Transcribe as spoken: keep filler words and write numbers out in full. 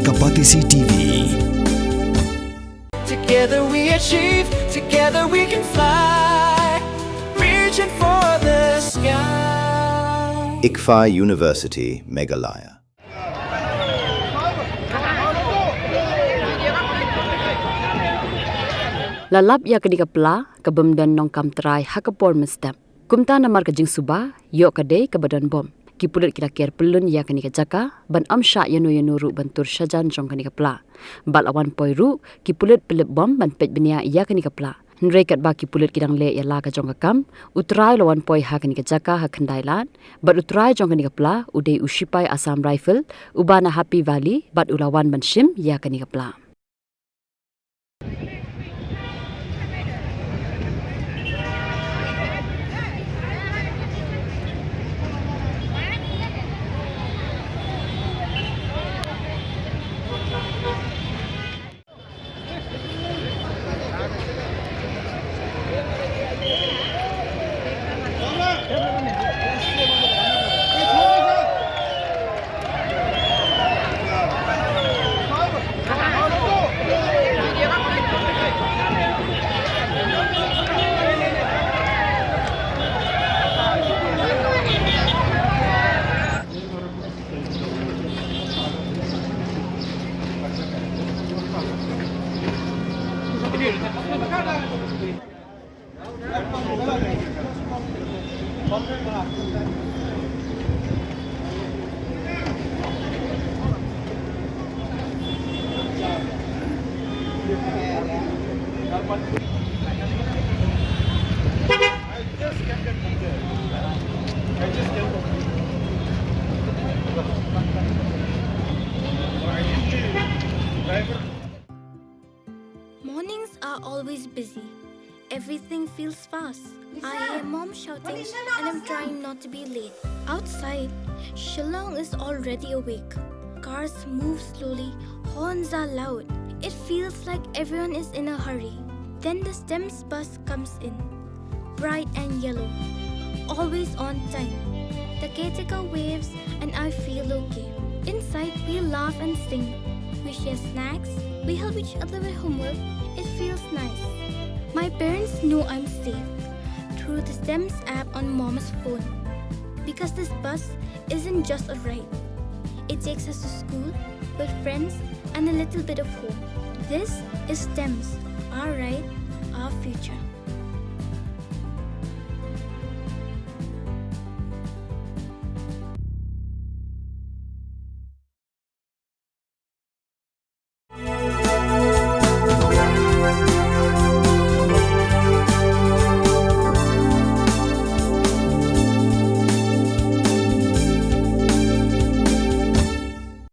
Kapatisi T V. Together we achieve, together we can fly, reaching for the sky. ICFAI University, Meghalaya. La lap ïa kane ka pla ka bym don nongkam trai ha ka por mynstep. Kumta namar ka jingsuba ïoh ka dei kaba don bom, ki pulit ki la ker pyllun ïa kane ka jaka ban ym shah ïano ïano ruh ban tur shajan jong kane ka pla. Bad la wan poi ruh ki pulit pynlip bom ban peit bniah ïa kane ka pla. Hynrei katba ki pulit ki dang leh ïa la ka jong ka kam, u trai u la wan poi ha kane ka jaka ha khyndai lad. Bad u trai jong kane ka pla u dei u shipai Assam Rifle uba na Happy Valley bad u la wan ban shim ïa kane ka pla. Mornings are always busy. Everything feels fast. I hear mom shouting and I'm trying not to be late. Outside, Shillong is already awake. Cars move slowly, horns are loud. It feels like everyone is in a hurry. Then the STEMS bus comes in. Bright and yellow. Always on time. The caretaker waves and I feel okay. Inside, we laugh and sing. We share snacks. We help each other with homework. It feels nice. My parents know I'm safe through the STEMS app on mom's phone. Because this bus isn't just a ride, it takes us to school, with friends, and a little bit of home. This is STEMS, our ride, our future.